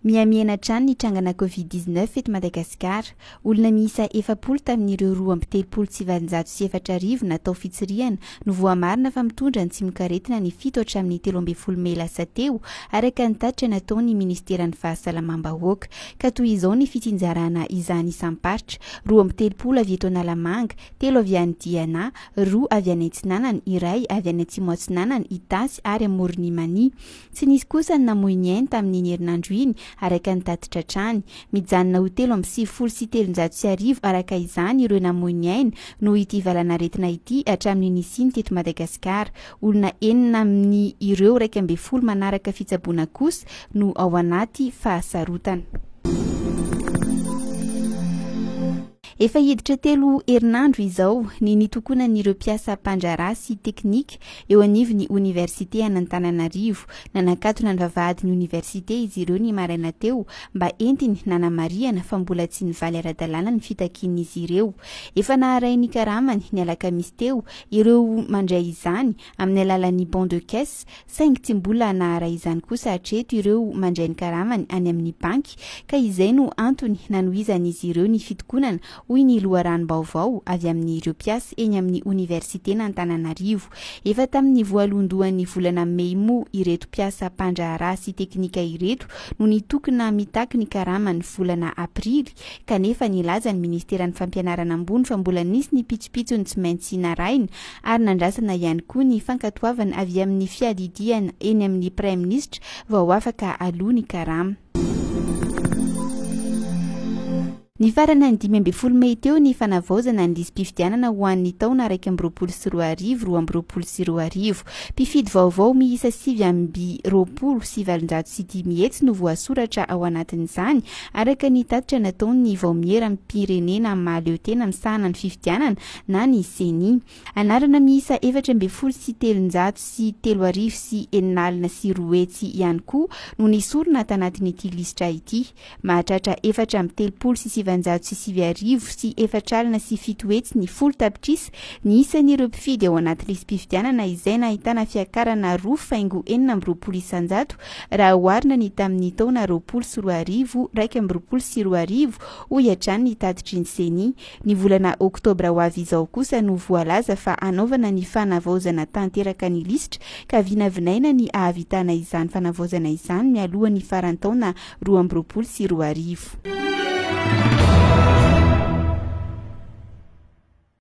Mihamihena hatrany ny trangana Covid 19 eto Madagasikara. Olona miisa 40 tamin'ireo 4832 natao fitsirihana no voamarina fa mitondra ny tsimokaretina ny 7 hatramin'ny 13 mey lasa teo, araka ny tatitra nataon'ny ministeran'ny Fahasalamam-bahoaka. Ka toy izao ny fitsinjarana izany isam-paritra, 32 avy eto Analamanga, telo avy any Diana, roa avy any Atsinanana, iray avy any Atsimo Atsinanana, Itasy ary Amoron'i Mania. Tsy nisy kosa ny namoy ny ainy tamin'iny herinandro iny, araka ny tatitra hatrany. Mijanona ho 1393 araka izany ireo namoy ny ainy noho ity valanaretina ity hatramin'ny nisiany teto Madagasikara. Olona enina amin'ny ireo 11 manaraka fitsaboana kosa no ao anaty fahasarotana. Efa hiditra telo herinandro izao ny nitokonan'ireo mpiasa mpandraharaha sy teknika eo anivon'ny oniversite an'Antananarivo. Nanakatona ny vavahadin'ny oniversite izy ireo ny maraina teo mba entiny nanamarihana fa mbola tsy nivaly ara-dalàna ny fitakian'izy ireo. Efa naharay ny karamany ny alakamisy teo ireo mandray izany amin'ny alalan'ny bon de caisse saingy tsy mbola naharay izany kosa hatreto ireo mandray ny karamany any amin'ny banky ka izay no antony nanohizan'izy ireo ny fitokonana, hoy ny loharanom-baovao avy amin'ireo mpiasa eny amin'ny oniversiten'Antananarivo. Efa tamin'ny voalohandohan'ny volana mey moa ireto mpiasa mpandraharaha sy teknika ireto no nitokona mitaky ny karamany volana aprily kanefa nilaza ny ministeran'ny fampianarana ambony fa mbola nisy ny pitsopitsony tsy maintsy narahina ary nandrasana ihany koa ny fankatoavana avy amin'ny fiadidiana eny amin'ny praiminisitra vao afaka aloa ny karama. Nifarana ny 15 mey teo ny fanavaozana ny lisi-pifidianana ho an'ny taona 2021, 2022. Mpifidy vaovao miisa 829 no voasoratra ao anatin'izany, araka ny tatitra nataon'ny Vaomieram-pirenena mahaleo tena misahana ny fifidianana na ny Ceni. Anarana miisa 334 660 ihany koa no nesorina tanatin'ity lisitra ity. Mahatratra 934 047 ny 10 tapitrisa ny isan'ireo mpifidy ao anaty lisi-pifidianana, izay nahitana fiakarana 2,26% raha oharina ny tamin'ny taona 2020, 2021, hoy hatrany ny tatitry ny Ceni. Ny volana oktobra ho avy izao kosa no voalaza fa hanaovana ny fanavaozana tanteraka ny lisitra, ka vinavinaina ny ahavitana izany fanavaozana izany mialohan'ny faran'ny taona 2022.